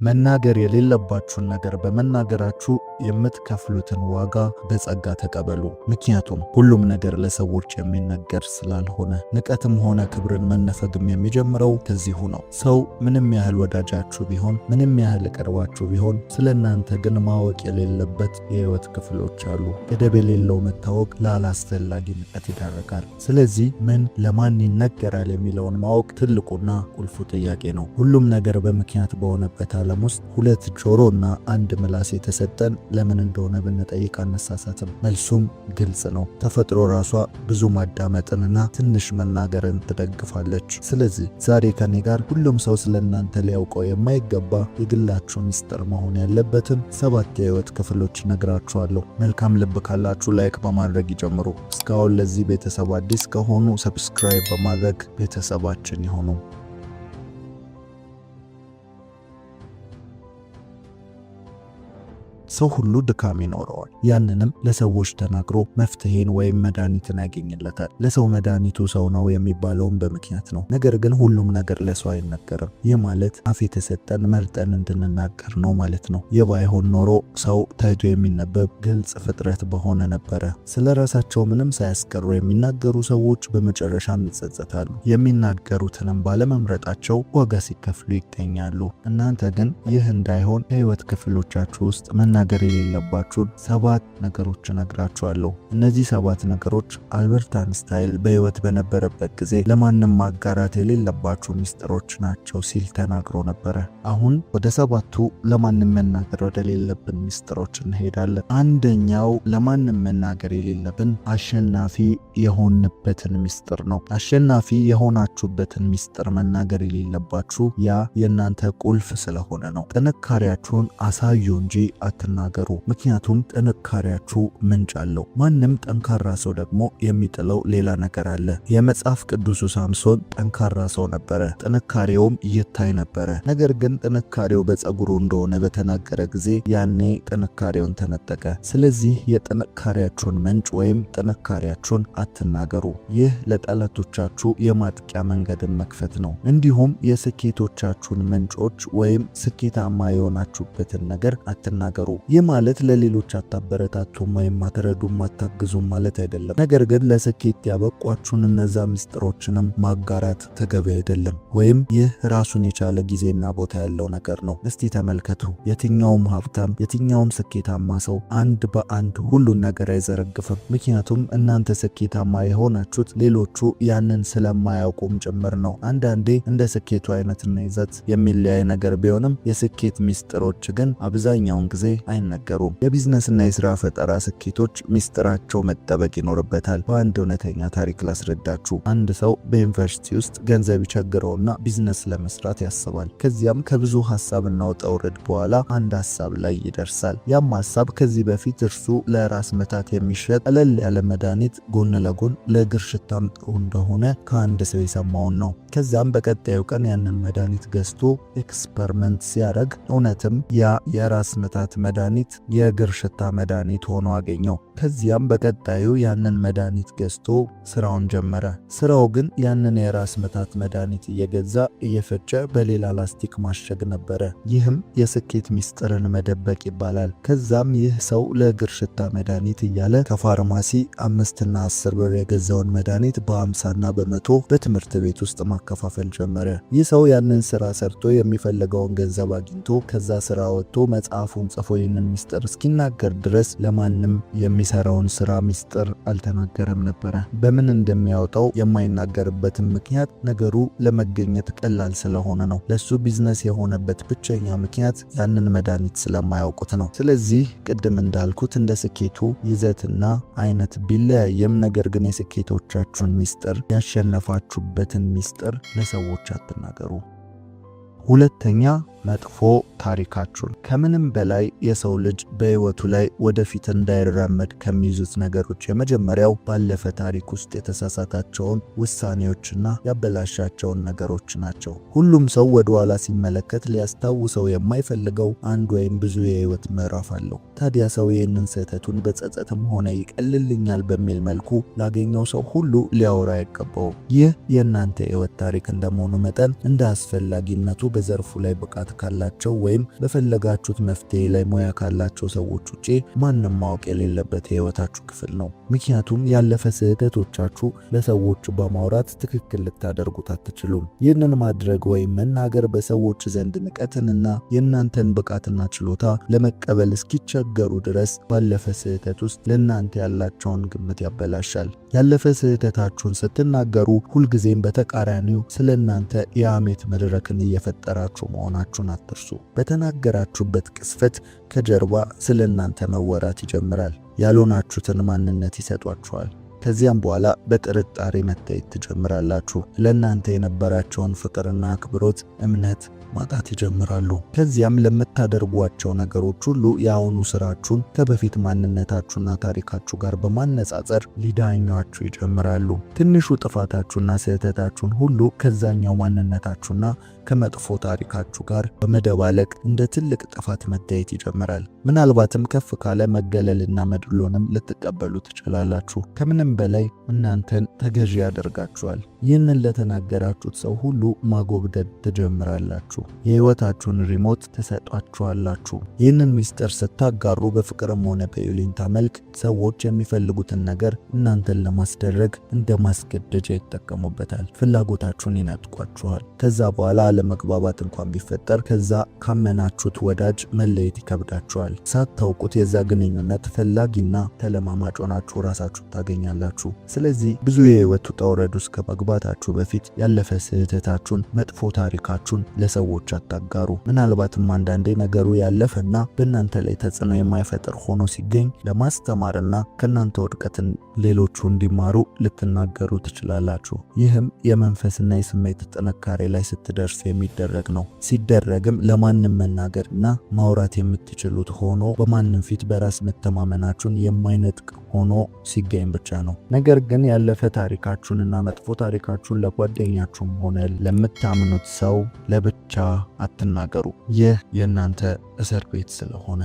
መናገር የሌለባችሁን ነገር በመናገራችሁ የምትከፍሉትን ዋጋ በጸጋ ተቀበሉ። ምክንያቱም ሁሉም ነገር ለሰዎች የሚነገር ስላልሆነ፣ ንቀትም ሆነ ክብርን መነፈግም የሚጀምረው ከዚሁ ነው። ሰው ምንም ያህል ወዳጃችሁ ቢሆን፣ ምንም ያህል ቅርባችሁ ቢሆን፣ ስለ እናንተ ግን ማወቅ የሌለበት የህይወት ክፍሎች አሉ። ገደብ የሌለው መታወቅ ላላስፈላጊ ንቀት ይዳረጋል። ስለዚህ ምን ለማን ይነገራል የሚለውን ማወቅ ትልቁና ቁልፉ ጥያቄ ነው። ሁሉም ነገር በምክንያት በሆነበት ዓለም ውስጥ ሁለት ጆሮና አንድ ምላስ የተሰጠን ለምን እንደሆነ ብንጠይቅ አነሳሳትም። መልሱም ግልጽ ነው። ተፈጥሮ ራሷ ብዙ ማዳመጥንና ትንሽ መናገርን ትደግፋለች። ስለዚህ ዛሬ ከኔ ጋር ሁሉም ሰው ስለ እናንተ ሊያውቀው የማይገባ የግላችሁ ሚስጥር መሆን ያለበትን 7 የህይወት ክፍሎች ነግራችኋለሁ። መልካም ልብ ካላችሁ like በማድረግ ይጀምሩ። እስካሁን ለዚህ ቤተሰብ አዲስ ከሆኑ subscribe በማድረግ ቤተሰባችን ይሁኑ። ሰው ሁሉ ድካም ይኖረዋል። ያንንም ለሰዎች ተናግሮ መፍትሄን ወይም መድኃኒትን ያገኝለታል። ለሰው መድኃኒቱ ሰው ነው የሚባለውም በምክንያት ነው። ነገር ግን ሁሉም ነገር ለሰው አይነገርም። ይህ ማለት አፍ የተሰጠን መርጠን እንድንናገር ነው ማለት ነው። ይህ ባይሆን ኖሮ ሰው ታይቶ የሚነበብ ግልጽ ፍጥረት በሆነ ነበረ። ስለ ራሳቸው ምንም ሳያስቀሩ የሚናገሩ ሰዎች በመጨረሻም ይጸጸታሉ። የሚናገሩትንም ባለመምረጣቸው ዋጋ ሲከፍሉ ይገኛሉ። እናንተ ግን ይህ እንዳይሆን ከህይወት ክፍሎቻችሁ ውስጥ መናገር የሌለባችሁን 7 ነገሮች እነግራችኋለሁ። እነዚህ 7 ነገሮች አልበርት አንስታይን በህይወት በነበረበት ጊዜ ለማንም ማጋራት የሌለባችሁ ሚስጥሮች ናቸው ሲል ተናግሮ ነበረ። አሁን ወደ 7ቱ ለማንም መናገር ወደሌለብን ሚስጥሮች እንሄዳለን። አንደኛው ለማንም መናገር የሌለብን አሸናፊ የሆንበትን ሚስጥር ነው። አሸናፊ የሆናችሁበትን ሚስጥር መናገር የሌለባችሁ ያ የእናንተ ቁልፍ ስለሆነ ነው። ጥንካሬያችሁን አሳዩ እንጂ አትናገሩ። ምክንያቱም ጥንካሬያችሁ ምንጭ አለው። ማንም ጠንካራ ሰው ደግሞ የሚጥለው ሌላ ነገር አለ። የመጽሐፍ ቅዱሱ ሳምሶን ጠንካራ ሰው ነበረ፣ ጥንካሬውም ይታይ ነበረ። ነገር ግን ጥንካሬው በፀጉሩ እንደሆነ በተናገረ ጊዜ ያኔ ጥንካሬውን ተነጠቀ። ስለዚህ የጥንካሬያችሁን ምንጭ ወይም ጥንካሬያችሁን አትናገሩ። ይህ ለጠላቶቻችሁ የማጥቂያ መንገድን መክፈት ነው። እንዲሁም የስኬቶቻችሁን ምንጮች ወይም ስኬታማ የሆናችሁበትን ነገር አትናገሩ። ይህ ማለት ለሌሎች አታበረታቱም ወይም አትረዱም አታግዙም ማለት አይደለም። ነገር ግን ለስኬት ያበቋችሁን እነዛ ምስጢሮችንም ማጋራት ተገቢ አይደለም። ወይም ይህ ራሱን የቻለ ጊዜና ቦታ ያለው ነገር ነው። እስቲ ተመልከቱ። የትኛውም ሀብታም፣ የትኛውም ስኬታማ ሰው አንድ በአንድ ሁሉን ነገር አይዘረግፍም። ምክንያቱም እናንተ ስኬታማ የሆናችሁት ሌሎቹ ያንን ስለማያውቁም ጭምር ነው። አንዳንዴ እንደ ስኬቱ አይነትና ይዘት የሚለያይ ነገር ቢሆንም የስኬት ሚስጥሮች ግን አብዛኛውን ጊዜ አይነገሩም። የቢዝነስና የስራ ፈጠራ ስኬቶች ሚስጥራቸው መጠበቅ ይኖርበታል። በአንድ እውነተኛ ታሪክ ላስረዳችሁ። አንድ ሰው በዩኒቨርሲቲ ውስጥ ገንዘብ ይቸግረውና ቢዝነስ ለመስራት ያስባል። ከዚያም ከብዙ ሀሳብና ውጣ ውረድ በኋላ አንድ ሀሳብ ላይ ይደርሳል። ያም ሀሳብ ከዚህ በፊት እርሱ ለራስ ምታት የሚሸጥ ቀለል ያለ መድኃኒት ጎን ለጎን ለእግር ሽታም ጥሩ እንደሆነ ከአንድ ሰው የሰማውን ነው። ከዚያም በቀጣዩ ቀን ያንን መድኃኒት ገዝቶ experiment ሲያደርግ እውነትም ያ የራስ ምታት መድኃኒት የእግር ሽታ መድኃኒት ሆኖ አገኘው። ከዚያም በቀጣዩ ያንን መድኃኒት ገዝቶ ስራውን ጀመረ። ስራው ግን ያንን የራስ ምታት መድኃኒት እየገዛ እየፈጨ በሌላ ላስቲክ ማሸግ ነበረ። ይህም የስኬት ሚስጥርን መደበቅ ይባላል። ከዛም ይህ ሰው ለእግር ሽታ መድኃኒት እያለ ከፋርማሲ 5ና 10 ብር የገዛውን መድኃኒት በ50ና በ100 በትምህርት ቤት ውስጥ ማከፋፈል ጀመረ። ይህ ሰው ያንን ስራ ሰርቶ የሚፈልገውን ገንዘብ አግኝቶ ከዛ ስራ ወጥቶ መጽሐፉን ጽፎ ይህንን ሚስጥር እስኪናገር ድረስ ለማንም የሚሰራውን ስራ ሚስጥር አልተናገረም ነበረ። በምን እንደሚያወጣው የማይናገርበትን ምክንያት ነገሩ ለመገኘት ቀላል ስለሆነ ነው። ለሱ ቢዝነስ የሆነበት ብቸኛ ምክንያት ያንን መድኃኒት ስለማያውቁት ነው። ስለዚህ ቅድም እንዳልኩት እንደ ስኬቱ ይዘትና አይነት ቢለያይም ነገር ግን የስኬቶቻችሁን ሚስጥር፣ ያሸነፋችሁበትን ሚስጥር ለሰዎች አትናገሩ። ሁለተኛ፣ መጥፎ ታሪካችሁን። ከምንም በላይ የሰው ልጅ በህይወቱ ላይ ወደፊት እንዳይራመድ ከሚይዙት ነገሮች የመጀመሪያው ባለፈ ታሪክ ውስጥ የተሳሳታቸውን ውሳኔዎችና ያበላሻቸውን ነገሮች ናቸው። ሁሉም ሰው ወደኋላ ሲመለከት ሊያስታውሰው የማይፈልገው አንድ ወይም ብዙ የህይወት ምዕራፍ አለው። ታዲያ ሰው ይህንን ስህተቱን በጸጸትም ሆነ ይቀልልኛል በሚል መልኩ ላገኘው ሰው ሁሉ ሊያወራ አይገባውም። ይህ የእናንተ የህይወት ታሪክ እንደመሆኑ መጠን እንደ አስፈላጊነቱ በዘርፉ ላይ ብቃት ካላቸው ወይም በፈለጋችሁት መፍትሄ ላይ ሙያ ካላቸው ሰዎች ውጪ ማንም ማወቅ የሌለበት የህይወታችሁ ክፍል ነው። ምክንያቱም ያለፈ ስህተቶቻችሁ ለሰዎች በማውራት ትክክል ልታደርጉት አትችሉም። ይህንን ማድረግ ወይም መናገር በሰዎች ዘንድ ንቀትንና የእናንተን ብቃትና ችሎታ ለመቀበል እስኪቸገሩ ድረስ ባለፈ ስህተት ውስጥ ለእናንተ ያላቸውን ግምት ያበላሻል። ያለፈ ስህተታችሁን ስትናገሩ ሁልጊዜም በተቃራኒው ስለ እናንተ የሐሜት መድረክን እየፈጠራችሁ መሆናችሁን አትርሱ። በተናገራችሁበት ቅስፈት ከጀርባ ስለ እናንተ መወራት ይጀምራል። ያልሆናችሁትን ማንነት ይሰጧችኋል። ከዚያም በኋላ በጥርጣሬ መታየት ትጀምራላችሁ። ለእናንተ የነበራቸውን ፍቅርና አክብሮት፣ እምነት ማጣት ይጀምራሉ። ከዚያም ለምታደርጓቸው ነገሮች ሁሉ የአሁኑ ስራችሁን ከበፊት ማንነታችሁና ታሪካችሁ ጋር በማነጻጸር ሊዳኟችሁ ይጀምራሉ። ትንሹ ጥፋታችሁና ስህተታችሁን ሁሉ ከዛኛው ማንነታችሁና ከመጥፎ ታሪካችሁ ጋር በመደባለቅ እንደ ትልቅ ጥፋት መታየት ይጀምራል። ምናልባትም ከፍ ካለ መገለልና መድሎንም ልትቀበሉ ትችላላችሁ። ከምንም በላይ እናንተን ተገዢ ያደርጋችኋል። ይህንን ለተናገራችሁት ሰው ሁሉ ማጎብደድ ትጀምራላችሁ። የህይወታችሁን remote ትሰጧችኋላችሁ። ይህንን ሚስጥር ስታጋሩ በፍቅርም ሆነ በይሉኝታ መልክ ሰዎች የሚፈልጉትን ነገር እናንተን ለማስደረግ እንደ ማስገደጃ ይጠቀሙበታል። ፍላጎታችሁን ይነጥቋችኋል። ከዛ በኋላ አለመግባባት እንኳን ቢፈጠር ከዛ ካመናችሁት ወዳጅ መለየት ይከብዳችኋል። ሳታውቁት የዛ ግንኙነት ፈላጊና ተለማማጭ ሆናችሁ ራሳችሁ ታገኛላችሁ። ስለዚህ ብዙ የህይወት ውጣ ውረድ ውስጥ ከመግባታችሁ በፊት ያለፈ ስህተታችሁን፣ መጥፎ ታሪካችሁን ለሰዎች አታጋሩ። ምናልባትም አንዳንዴ ነገሩ ያለፈና በእናንተ ላይ ተጽዕኖ የማይፈጥር ሆኖ ሲገኝ ለማስተማርና ከእናንተ ውድቀትን ሌሎቹ እንዲማሩ ልትናገሩ ትችላላችሁ። ይህም የመንፈስና የስሜት ጥንካሬ ላይ ስትደርሱ የሚደረግ ነው። ሲደረግም ለማንም መናገርና ማውራት የምትችሉት ሆኖ በማንም ፊት በራስ መተማመናችሁን የማይነጥቅ ሆኖ ሲገኝ ብቻ ነው። ነገር ግን ያለፈ ታሪካችሁንና መጥፎ ታሪካችሁን ለጓደኛችሁም ሆነ ለምታምኑት ሰው ለብቻ አትናገሩ። ይህ የእናንተ እስር ቤት ስለሆነ።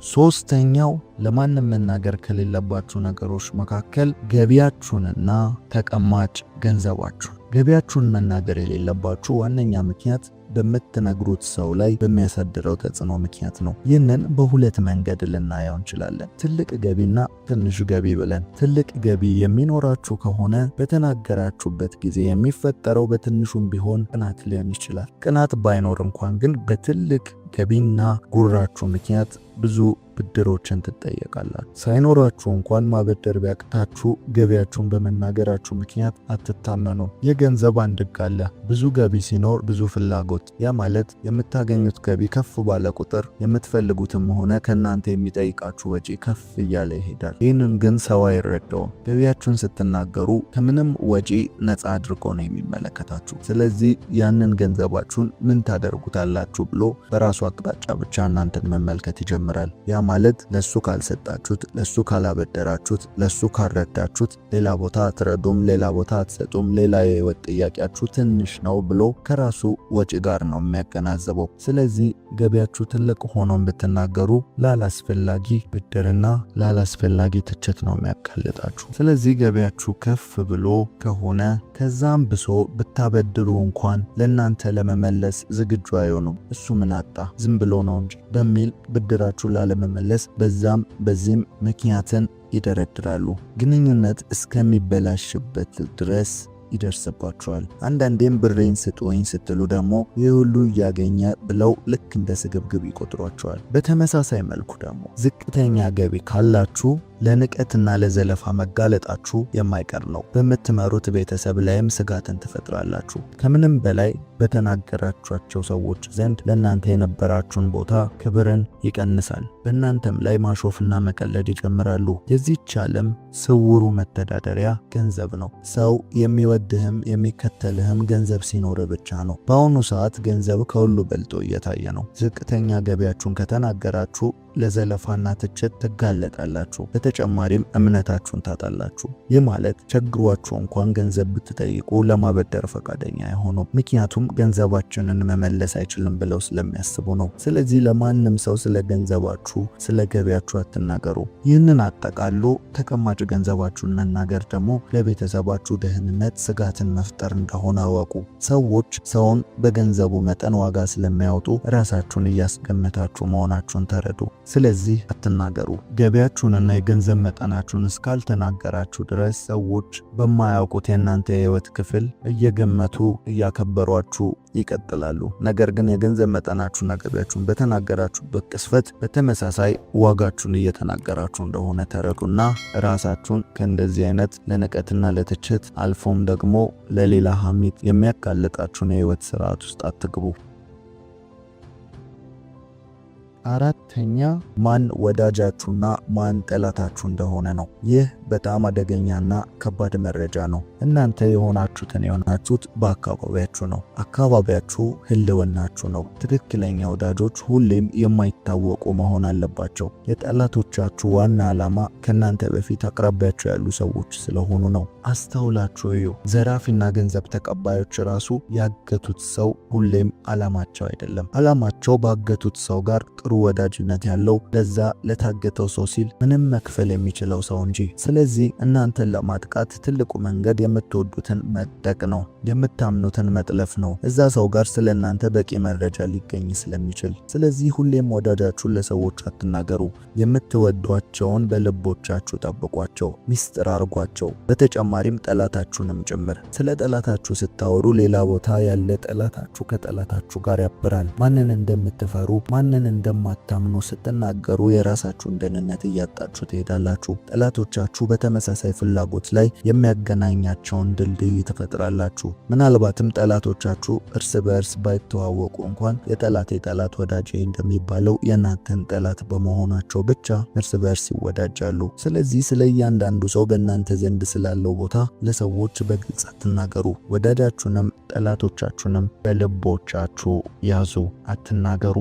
ሶስተኛው ለማንም መናገር ከሌለባችሁ ነገሮች መካከል ገቢያችሁንና ተቀማጭ ገንዘባችሁን። ገቢያችሁን መናገር የሌለባችሁ ዋነኛ ምክንያት በምትነግሩት ሰው ላይ በሚያሳድረው ተጽዕኖ ምክንያት ነው። ይህንን በሁለት መንገድ ልናየው እንችላለን። ትልቅ ገቢና ትንሽ ገቢ ብለን። ትልቅ ገቢ የሚኖራችሁ ከሆነ በተናገራችሁበት ጊዜ የሚፈጠረው በትንሹም ቢሆን ቅናት ሊሆን ይችላል። ቅናት ባይኖር እንኳን ግን በትልቅ ገቢና ጉራችሁ ምክንያት ብዙ ብድሮችን ትጠየቃላችሁ። ሳይኖራችሁ እንኳን ማበደር ቢያቅታችሁ ገቢያችሁን በመናገራችሁ ምክንያት አትታመኑም። የገንዘብ አንድ ሕግ አለ። ብዙ ገቢ ሲኖር ብዙ ፍላጎት። ያ ማለት የምታገኙት ገቢ ከፍ ባለ ቁጥር የምትፈልጉትም ሆነ ከእናንተ የሚጠይቃችሁ ወጪ ከፍ እያለ ይሄዳል። ይህንን ግን ሰው አይረዳውም። ገቢያችሁን ስትናገሩ ከምንም ወጪ ነፃ አድርጎ ነው የሚመለከታችሁ። ስለዚህ ያንን ገንዘባችሁን ምን ታደርጉታላችሁ ብሎ በራሱ አቅጣጫ ብቻ እናንተን መመልከት ይጀምራል። ያ ማለት ለሱ ካልሰጣችሁት፣ ለሱ ካላበደራችሁት፣ ለሱ ካልረዳችሁት ሌላ ቦታ አትረዱም፣ ሌላ ቦታ አትሰጡም፣ ሌላ የህይወት ጥያቄያችሁ ትንሽ ነው ብሎ ከራሱ ወጪ ጋር ነው የሚያገናዘበው። ስለዚህ ገቢያችሁ ትልቅ ሆኖም ብትናገሩ ላላስፈላጊ ብድርና ላላስፈላጊ ትችት ነው የሚያጋልጣችሁ። ስለዚህ ገቢያችሁ ከፍ ብሎ ከሆነ ከዛም ብሶ ብታበድሩ እንኳን ለእናንተ ለመመለስ ዝግጁ አይሆኑም። እሱ ምን አጣ ዝም ብሎ ነው እንጂ በሚል ብድራችሁ ላለመመለስ በዛም በዚህም ምክንያትን ይደረድራሉ። ግንኙነት እስከሚበላሽበት ድረስ ይደርስባቸዋል። አንዳንዴም ብሬን ስጡኝ ስትሉ ደግሞ ይህ ሁሉ እያገኘ ብለው ልክ እንደ ስግብግብ ይቆጥሯቸዋል። በተመሳሳይ መልኩ ደግሞ ዝቅተኛ ገቢ ካላችሁ ለንቀትና ለዘለፋ መጋለጣችሁ የማይቀር ነው። በምትመሩት ቤተሰብ ላይም ስጋትን ትፈጥራላችሁ። ከምንም በላይ በተናገራችኋቸው ሰዎች ዘንድ ለእናንተ የነበራችሁን ቦታ ክብርን ይቀንሳል። በእናንተም ላይ ማሾፍና መቀለድ ይጀምራሉ። የዚህች ዓለም ስውሩ መተዳደሪያ ገንዘብ ነው። ሰው የሚወድህም የሚከተልህም ገንዘብ ሲኖር ብቻ ነው። በአሁኑ ሰዓት ገንዘብ ከሁሉ በልጦ እየታየ ነው። ዝቅተኛ ገቢያችሁን ከተናገራችሁ ለዘለፋና ትችት ትጋለጣላችሁ። በተጨማሪም እምነታችሁን ታጣላችሁ። ይህ ማለት ቸግሯችሁ እንኳን ገንዘብ ብትጠይቁ ለማበደር ፈቃደኛ አይሆኑም። ምክንያቱም ገንዘባችንን መመለስ አይችልም ብለው ስለሚያስቡ ነው። ስለዚህ ለማንም ሰው ስለ ገንዘባችሁ፣ ስለ ገቢያችሁ አትናገሩ። ይህንን አጠቃሎ ተቀማጭ ገንዘባችሁን መናገር ደግሞ ለቤተሰባችሁ ደህንነት ስጋትን መፍጠር እንደሆነ አወቁ። ሰዎች ሰውን በገንዘቡ መጠን ዋጋ ስለሚያወጡ ራሳችሁን እያስገመታችሁ መሆናችሁን ተረዱ። ስለዚህ አትናገሩ። ገቢያችሁንና የገንዘብ መጠናችሁን እስካልተናገራችሁ ድረስ ሰዎች በማያውቁት የእናንተ የህይወት ክፍል እየገመቱ እያከበሯችሁ ይቀጥላሉ። ነገር ግን የገንዘብ መጠናችሁና ገቢያችሁን በተናገራችሁበት ቅስፈት በተመሳሳይ ዋጋችሁን እየተናገራችሁ እንደሆነ ተረዱና ራሳችሁን ከእንደዚህ አይነት ለንቀትና ለትችት አልፎም ደግሞ ለሌላ ሐሜት የሚያጋልጣችሁን የህይወት ስርዓት ውስጥ አትግቡ። አራተኛ፣ ማን ወዳጃችሁና ማን ጠላታችሁ እንደሆነ ነው። ይህ በጣም አደገኛና ከባድ መረጃ ነው። እናንተ የሆናችሁትን የሆናችሁት በአካባቢያችሁ ነው። አካባቢያችሁ ህልውናችሁ ነው። ትክክለኛ ወዳጆች ሁሌም የማይታወቁ መሆን አለባቸው። የጠላቶቻችሁ ዋና ዓላማ ከእናንተ በፊት አቅራቢያችሁ ያሉ ሰዎች ስለሆኑ ነው። አስተውላችሁ እዩ። ዘራፊና ገንዘብ ተቀባዮች ራሱ ያገቱት ሰው ሁሌም ዓላማቸው አይደለም። ዓላማቸው ባገቱት ሰው ጋር ጥሩ ወዳጅነት ያለው ለዛ ለታገተው ሰው ሲል ምንም መክፈል የሚችለው ሰው እንጂ። ስለዚህ እናንተን ለማጥቃት ትልቁ መንገድ የምትወዱትን መጠቅ ነው፣ የምታምኑትን መጥለፍ ነው። እዛ ሰው ጋር ስለ እናንተ በቂ መረጃ ሊገኝ ስለሚችል። ስለዚህ ሁሌም ወዳጃችሁን ለሰዎች አትናገሩ። የምትወዷቸውን በልቦቻችሁ ጠብቋቸው፣ ሚስጥር አርጓቸው። በተጨማሪም ጠላታችሁንም ጭምር። ስለ ጠላታችሁ ስታወሩ ሌላ ቦታ ያለ ጠላታችሁ ከጠላታችሁ ጋር ያብራል። ማንን እንደምትፈሩ ማንን እንደማታምኑ ስትናገሩ የራሳችሁን ደህንነት እያጣችሁ ትሄዳላችሁ። ጠላቶቻችሁ በተመሳሳይ ፍላጎት ላይ የሚያገናኛቸውን ድልድይ ትፈጥራላችሁ። ምናልባትም ጠላቶቻችሁ እርስ በእርስ ባይተዋወቁ እንኳን የጠላቴ ጠላት ወዳጄ እንደሚባለው የእናንተን ጠላት በመሆናቸው ብቻ እርስ በእርስ ይወዳጃሉ። ስለዚህ ስለ እያንዳንዱ ሰው በእናንተ ዘንድ ስላለው ቦታ ለሰዎች በግልጽ አትናገሩ። ወዳጃችሁንም ጠላቶቻችሁንም በልቦቻችሁ ያዙ፣ አትናገሩ።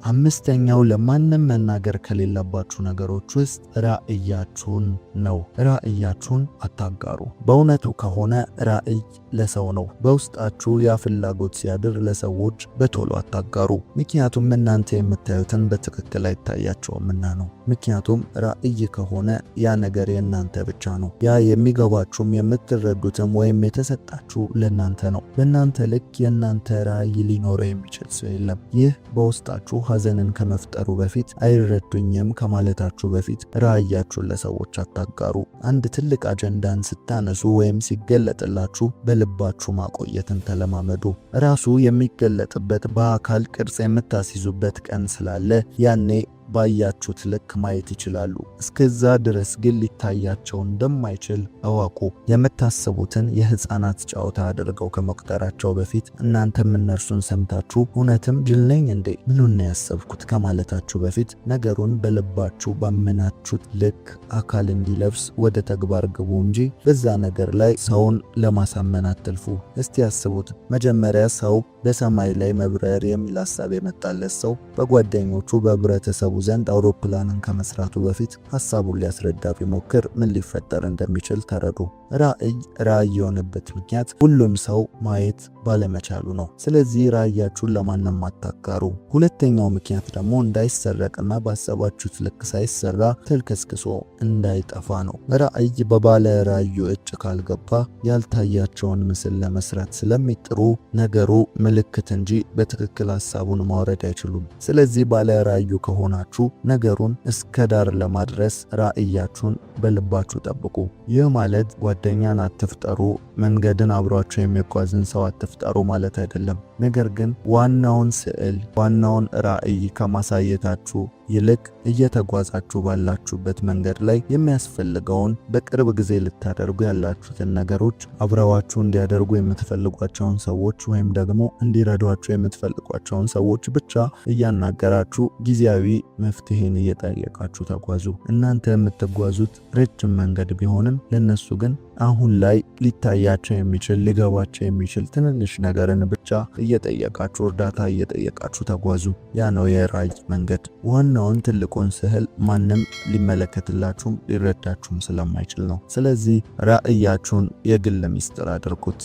አምስተኛው ለማንም መናገር ከሌለባችሁ ነገሮች ውስጥ ራዕያችሁን ነው። ራዕያችሁን አታጋሩ። በእውነቱ ከሆነ ራዕይ ለሰው ነው። በውስጣችሁ ያ ፍላጎት ሲያድር ለሰዎች በቶሎ አታጋሩ። ምክንያቱም እናንተ የምታዩትን በትክክል አይታያቸውምና ነው። ምክንያቱም ራዕይ ከሆነ ያ ነገር የእናንተ ብቻ ነው። ያ የሚገባችሁም የምትረዱትም ወይም የተሰጣችሁ ለእናንተ ነው። በእናንተ ልክ የእናንተ ራዕይ ሊኖረው የሚችል ሰው የለም። ይህ በውስጣችሁ ሐዘንን ከመፍጠሩ በፊት፣ አይረዱኝም ከማለታችሁ በፊት ራዕያችሁን ለሰዎች አታጋሩ። አንድ ትልቅ አጀንዳን ስታነሱ ወይም ሲገለጥላችሁ በልባችሁ ማቆየትን ተለማመዱ። ራሱ የሚገለጥበት በአካል ቅርጽ የምታስይዙበት ቀን ስላለ ያኔ ባያችሁት ልክ ማየት ይችላሉ። እስከዛ ድረስ ግን ሊታያቸው እንደማይችል እወቁ። የምታስቡትን የህፃናት ጨዋታ አድርገው ከመቁጠራቸው በፊት እናንተም እነርሱን ሰምታችሁ እውነትም ጅል ነኝ እንዴ ምኑን ነው ያሰብኩት ከማለታችሁ በፊት ነገሩን በልባችሁ ባመናችሁት ልክ አካል እንዲለብስ ወደ ተግባር ግቡ እንጂ በዛ ነገር ላይ ሰውን ለማሳመን አትልፉ። እስቲ ያስቡት፣ መጀመሪያ ሰው በሰማይ ላይ መብረር የሚል ሀሳብ የመጣለት ሰው በጓደኞቹ በህብረተሰቡ ዘንድ አውሮፕላንን ከመስራቱ በፊት ሀሳቡን ሊያስረዳ ቢሞክር ምን ሊፈጠር እንደሚችል ተረዱ። ራዕይ ራዕይ የሆነበት ምክንያት ሁሉም ሰው ማየት ባለመቻሉ ነው። ስለዚህ ራዕያችሁን ለማንም አታጋሩ። ሁለተኛው ምክንያት ደግሞ እንዳይሰረቅና ባሰባችሁት ልክ ሳይሰራ ተልከስክሶ እንዳይጠፋ ነው። ራዕይ በባለ ራዕዩ እጅ ካልገባ ያልታያቸውን ምስል ለመስራት ስለሚጥሩ ነገሩ ምልክት እንጂ በትክክል ሀሳቡን ማውረድ አይችሉም። ስለዚህ ባለ ራዕዩ ከሆናችሁ ነገሩን እስከ ዳር ለማድረስ ራዕያችሁን በልባችሁ ጠብቁ። ይህ ማለት ጓደኛን አትፍጠሩ፣ መንገድን አብሯቸው የሚጓዝን ሰው አትፍጠሩ ማለት አይደለም። ነገር ግን ዋናውን ስዕል ዋናውን ራዕይ ከማሳየታችሁ ይልቅ እየተጓዛችሁ ባላችሁበት መንገድ ላይ የሚያስፈልገውን በቅርብ ጊዜ ልታደርጉ ያላችሁትን ነገሮች አብረዋችሁ እንዲያደርጉ የምትፈልጓቸውን ሰዎች ወይም ደግሞ እንዲረዷችሁ የምትፈልጓቸውን ሰዎች ብቻ እያናገራችሁ ጊዜያዊ መፍትሄን እየጠየቃችሁ ተጓዙ። እናንተ የምትጓዙት ረጅም መንገድ ቢሆንም ለነሱ ግን አሁን ላይ ሊታያቸው የሚችል፣ ሊገባቸው የሚችል ትንንሽ ነገርን ብቻ እየጠየቃችሁ፣ እርዳታ እየጠየቃችሁ ተጓዙ። ያ ነው የራዕይ መንገድ። ዋናውን ትልቁን ስዕል ማንም ሊመለከትላችሁም ሊረዳችሁም ስለማይችል ነው። ስለዚህ ራዕያችሁን የግል ሚስጥር አድርጉት።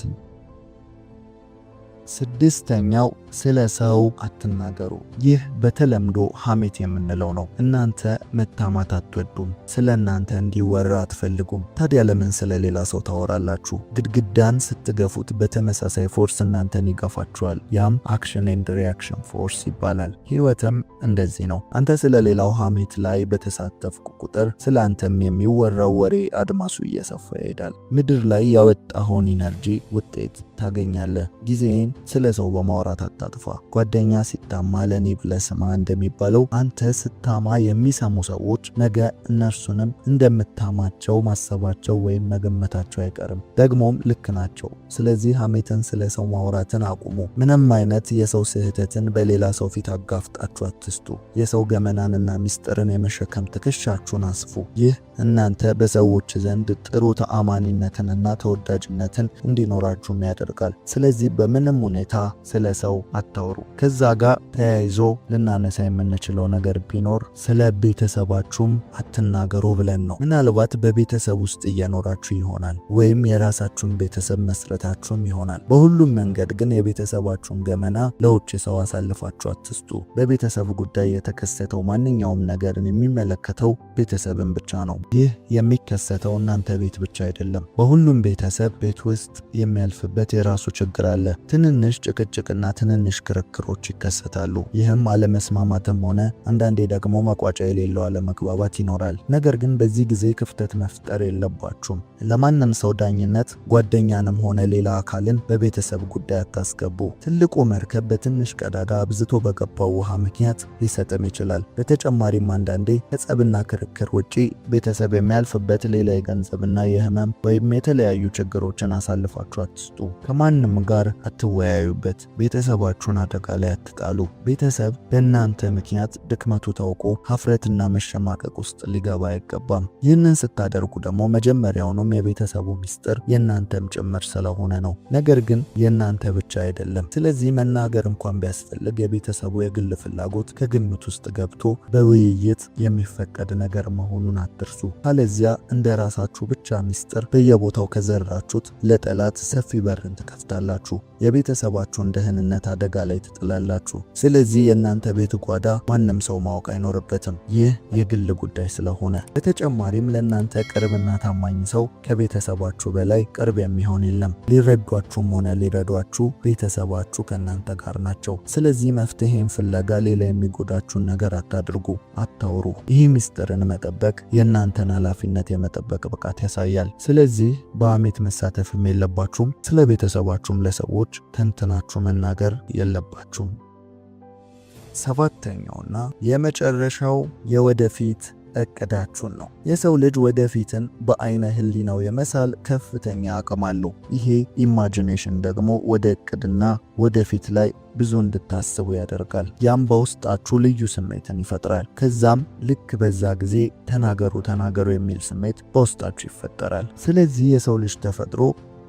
ስድስተኛው፣ ስለ ሰው አትናገሩ። ይህ በተለምዶ ሐሜት የምንለው ነው። እናንተ መታማት አትወዱም። ስለ እናንተ እንዲወራ አትፈልጉም። ታዲያ ለምን ስለ ሌላ ሰው ታወራላችሁ? ግድግዳን ስትገፉት በተመሳሳይ force እናንተን ይገፋችኋል። ያም action and reaction force ይባላል። ህይወትም እንደዚህ ነው። አንተ ስለ ሌላው ሐሜት ላይ በተሳተፍክ ቁጥር ስለ አንተም የሚወራው ወሬ አድማሱ እየሰፋ ይሄዳል። ምድር ላይ ያወጣኸውን energy ውጤት ታገኛለህ። ጊዜህን ስለ ሰው በማውራት አታጥፋ። ጓደኛ ሲታማ ለኔ ብለህ ስማ እንደሚባለው፣ አንተ ስታማ የሚሰሙ ሰዎች ነገ እነርሱንም እንደምታማቸው ማሰባቸው ወይም መገመታቸው አይቀርም። ደግሞም ልክ ናቸው። ስለዚህ ሐሜትን፣ ስለ ሰው ማውራትን አቁሙ። ምንም አይነት የሰው ስህተትን በሌላ ሰው ፊት አጋፍጣችሁ አትስጡ። የሰው ገመናንና ሚስጥርን የመሸከም ትከሻችሁን አስፉ። ይህ እናንተ በሰዎች ዘንድ ጥሩ ተአማኒነትንና ተወዳጅነትን እንዲኖራችሁም ያደርጋል። ስለዚህ በምንም ሁኔታ ስለ ሰው አታውሩ። ከዛ ጋር ተያይዞ ልናነሳ የምንችለው ነገር ቢኖር ስለ ቤተሰባችሁም አትናገሩ ብለን ነው። ምናልባት በቤተሰብ ውስጥ እየኖራችሁ ይሆናል፣ ወይም የራሳችሁን ቤተሰብ መስረታችሁም ይሆናል። በሁሉም መንገድ ግን የቤተሰባችሁን ገመና ለውጭ ሰው አሳልፋችሁ አትስጡ። በቤተሰብ ጉዳይ የተከሰተው ማንኛውም ነገርን የሚመለከተው ቤተሰብን ብቻ ነው። ይህ የሚከሰተው እናንተ ቤት ብቻ አይደለም። በሁሉም ቤተሰብ ቤት ውስጥ የሚያልፍበት የራሱ ችግር አለ። ትንንሽ ጭቅጭቅና ትንንሽ ክርክሮች ይከሰታሉ። ይህም አለመስማማትም ሆነ አንዳንዴ ደግሞ መቋጫ የሌለው አለመግባባት ይኖራል። ነገር ግን በዚህ ጊዜ ክፍተት መፍጠር የለባችሁም። ለማንም ሰው ዳኝነት፣ ጓደኛንም ሆነ ሌላ አካልን በቤተሰብ ጉዳይ አታስገቡ። ትልቁ መርከብ በትንሽ ቀዳዳ አብዝቶ በገባው ውሃ ምክንያት ሊሰጥም ይችላል። በተጨማሪም አንዳንዴ ከጸብና ክርክር ውጪ ቤተሰብ የሚያልፍበት ሌላ የገንዘብና የህመም ወይም የተለያዩ ችግሮችን አሳልፋችሁ አትስጡ። ከማንም ጋር አትወያዩበት። ቤተሰባችሁን አደጋ ላይ አትጣሉ። ቤተሰብ በእናንተ ምክንያት ድክመቱ ታውቆ ሀፍረትና መሸማቀቅ ውስጥ ሊገባ አይገባም። ይህንን ስታደርጉ ደግሞ መጀመሪያውኑም የቤተሰቡ ሚስጥር የእናንተም ጭምር ስለሆነ ነው። ነገር ግን የእናንተ ብቻ አይደለም። ስለዚህ መናገር እንኳን ቢያስፈልግ የቤተሰቡ የግል ፍላጎት ከግምት ውስጥ ገብቶ በውይይት የሚፈቀድ ነገር መሆኑን አትርሱ። ካለዚያ እንደ ራሳችሁ ብቻ ሚስጥር በየቦታው ከዘራችሁት ለጠላት ሰፊ በርን ትከፍታላችሁ። የቤተሰባችሁን ደህንነት አደጋ ላይ ትጥላላችሁ። ስለዚህ የእናንተ ቤት ጓዳ ማንም ሰው ማወቅ አይኖርበትም። ይህ የግል ጉዳይ ስለሆነ። በተጨማሪም ለእናንተ ቅርብና ታማኝ ሰው ከቤተሰባችሁ በላይ ቅርብ የሚሆን የለም። ሊረዷችሁም ሆነ ሊረዷችሁ ቤተሰባችሁ ከእናንተ ጋር ናቸው። ስለዚህ መፍትሄን ፍለጋ ሌላ የሚጎዳችሁን ነገር አታድርጉ፣ አታውሩ። ይህ ምስጢርን መጠበቅ የእናንተን ኃላፊነት የመጠበቅ ብቃት ያሳያል። ስለዚህ በሐሜት መሳተፍም የለባችሁም። ስለ ቤተሰባችሁም ለሰዎች ተንትናችሁ መናገር የለባችሁም። ሰባተኛውና የመጨረሻው የወደፊት እቅዳችሁን ነው። የሰው ልጅ ወደፊትን በአይነ ህሊናው የመሳል ከፍተኛ አቅም አለው። ይሄ imagination ደግሞ ወደ እቅድና ወደፊት ላይ ብዙ እንድታስቡ ያደርጋል። ያም በውስጣችሁ ልዩ ስሜትን ይፈጥራል። ከዛም ልክ በዛ ጊዜ ተናገሩ ተናገሩ የሚል ስሜት በውስጣችሁ ይፈጠራል። ስለዚህ የሰው ልጅ ተፈጥሮ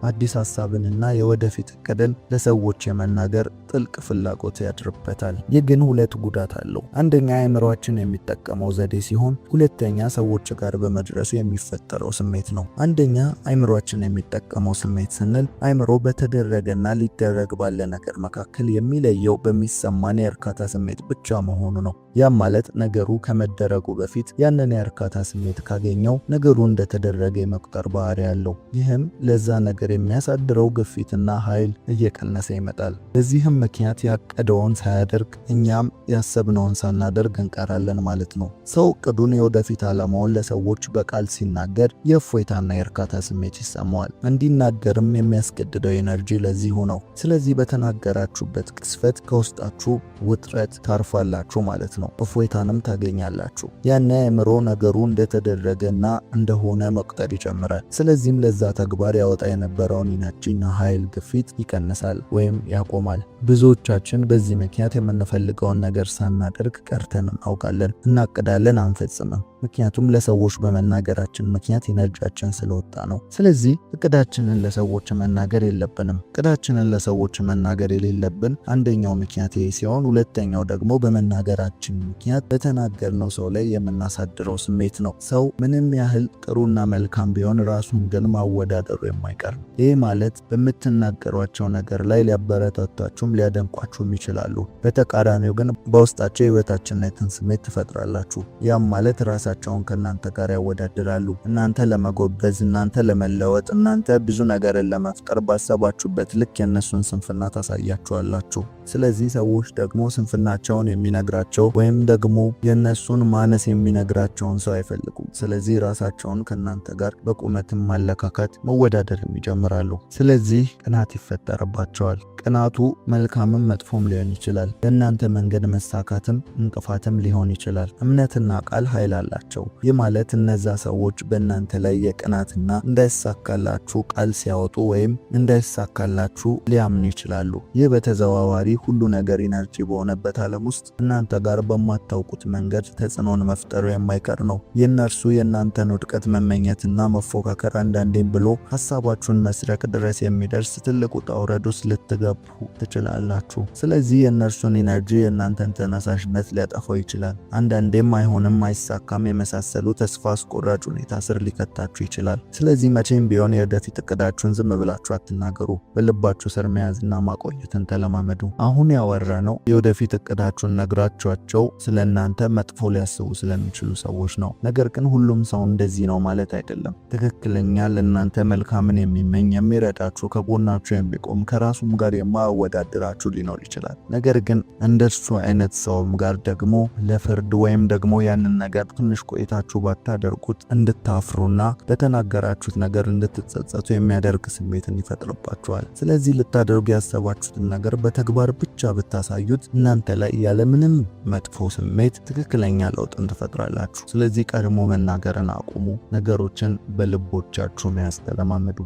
አዲስ ሐሳብንና የወደፊት እቅድን ለሰዎች የመናገር ጥልቅ ፍላጎት ያድርበታል። ይህ ግን ሁለት ጉዳት አለው። አንደኛ አእምሯችን የሚጠቀመው ዘዴ ሲሆን፣ ሁለተኛ ሰዎች ጋር በመድረሱ የሚፈጠረው ስሜት ነው። አንደኛ አእምሯችን የሚጠቀመው ስሜት ስንል አእምሮ በተደረገና ሊደረግ ባለ ነገር መካከል የሚለየው በሚሰማን የእርካታ ስሜት ብቻ መሆኑ ነው። ያም ማለት ነገሩ ከመደረጉ በፊት ያንን የእርካታ ስሜት ካገኘው ነገሩ እንደተደረገ የመቁጠር ባህሪ አለው። ይህም ለዛ ነገር የሚያሳድረው ግፊትና ኃይል እየቀነሰ ይመጣል። በዚህም ምክንያት ያቀደውን ሳያደርግ እኛም ያሰብነውን ሳናደርግ እንቀራለን ማለት ነው። ሰው እቅዱን፣ የወደፊት ዓላማውን ለሰዎች በቃል ሲናገር የእፎይታና የእርካታ ስሜት ይሰማዋል። እንዲናገርም የሚያስገድደው energy ለዚሁ ነው። ስለዚህ በተናገራችሁበት ቅጽበት ከውስጣችሁ ውጥረት ታርፋላችሁ ማለት ነው። እፎይታንም ታገኛላችሁ። ያኔ አእምሮ ነገሩ እንደተደረገና እንደሆነ መቁጠር ይጀምራል። ስለዚህም ለዛ ተግባር ያወጣ የነበረውን energy ና ኃይል ግፊት ይቀንሳል ወይም ያቆማል። ብዙዎቻችን በዚህ ምክንያት የምንፈልገውን ነገር ሳናደርግ ቀርተን እናውቃለን። እናቅዳለን፣ አንፈጽምም። ምክንያቱም ለሰዎች በመናገራችን ምክንያት energy ያችን ስለወጣ ነው። ስለዚህ እቅዳችንን ለሰዎች መናገር የለብንም። እቅዳችንን ለሰዎች መናገር የሌለብን አንደኛው ምክንያት ይህ ሲሆን፣ ሁለተኛው ደግሞ በመናገራችን ምክንያት በተናገርነው ሰው ላይ የምናሳድረው ስሜት ነው። ሰው ምንም ያህል ጥሩና መልካም ቢሆን ራሱን ግን ማወዳደሩ የማይቀር ነው። ይህ ማለት በምትናገሯቸው ነገር ላይ ሊያበረታቷችሁም ሊያደንቋችሁም ይችላሉ። በተቃራኒው ግን በውስጣቸው የበታችነትን ስሜት ትፈጥራላችሁ። ያም ማለት ራሳቸውን ከእናንተ ጋር ያወዳድራሉ። እናንተ ለመጎበዝ፣ እናንተ ለመለወጥ፣ እናንተ ብዙ ነገርን ለመፍጠር ባሰባችሁበት ልክ የእነሱን ስንፍና ታሳያችኋላችሁ። ስለዚህ ሰዎች ደግሞ ስንፍናቸውን የሚነግራቸው ወይም ደግሞ የእነሱን ማነስ የሚነግራቸውን ሰው አይፈልጉም። ስለዚህ ራሳቸውን ከእናንተ ጋር በቁመትም ማለካካት መወዳደርም ይጀምራሉ። ስለዚህ ቅናት ይፈጠርባቸዋል። ቅናቱ መልካምም መጥፎም ሊሆን ይችላል። ለእናንተ መንገድ መሳካትም እንቅፋትም ሊሆን ይችላል። እምነትና ቃል ኃይል አላቸው። ይህ ማለት እነዛ ሰዎች በእናንተ ላይ የቅናትና እንዳይሳካላችሁ ቃል ሲያወጡ ወይም እንዳይሳካላችሁ ሊያምኑ ይችላሉ። ይህ በተዘዋዋሪ ሁሉ ነገር energy በሆነበት ዓለም ውስጥ እናንተ ጋር በማታውቁት መንገድ ተጽዕኖን መፍጠሩ የማይቀር ነው። የእነርሱ የእናንተን ውድቀት መመኘትና መፎካከር አንዳንዴም ብሎ ሀሳባችሁን መስረቅ ድረስ የሚደርስ ትልቅ ውጣ ውረድ ውስጥ ልትገቡ ትችላላችሁ። ስለዚህ የእነርሱን energy የእናንተን ተነሳሽነት ሊያጠፋው ይችላል። አንዳንዴም አይሆንም፣ አይሳካም የመሳሰሉ ተስፋ አስቆራጭ ሁኔታ ስር ሊከታችሁ ይችላል። ስለዚህ መቼም ቢሆን የወደፊት እቅዳችሁን ዝም ብላችሁ አትናገሩ። በልባችሁ ስር መያዝና ማቆየትን ተለማመዱ። አሁን ያወራነው የወደፊት እቅዳችሁን ነግራችኋቸው ስለ እናንተ መጥፎ ሊያስቡ ስለሚችሉ ሰዎች ነው። ነገር ግን ሁሉም ሰው እንደዚህ ነው ማለት አይደለም። ትክክለኛ ለእናንተ መልካምን የሚመኝ፣ የሚረዳችሁ፣ ከጎናችሁ የሚቆም፣ ከራሱም ጋር የማያወዳድራችሁ ሊኖር ይችላል። ነገር ግን እንደሱ አይነት ሰውም ጋር ደግሞ ለፍርድ ወይም ደግሞ ያንን ነገር ትንሽ ቆይታችሁ ባታደርጉት እንድታፍሩና በተናገራችሁት ነገር እንድትጸጸቱ የሚያደርግ ስሜትን ይፈጥርባችኋል። ስለዚህ ልታደርጉ ያሰባችሁትን ነገር በተግባር ብቻ ብታሳዩት እናንተ ላይ ያለምንም መጥፎ ስሜት ትክክለኛ ለውጥን ትፈጥራላችሁ። ስለዚህ ቀድሞ መናገርን አቁሙ። ነገሮችን በልቦቻችሁ መያዝ ተለማመዱ።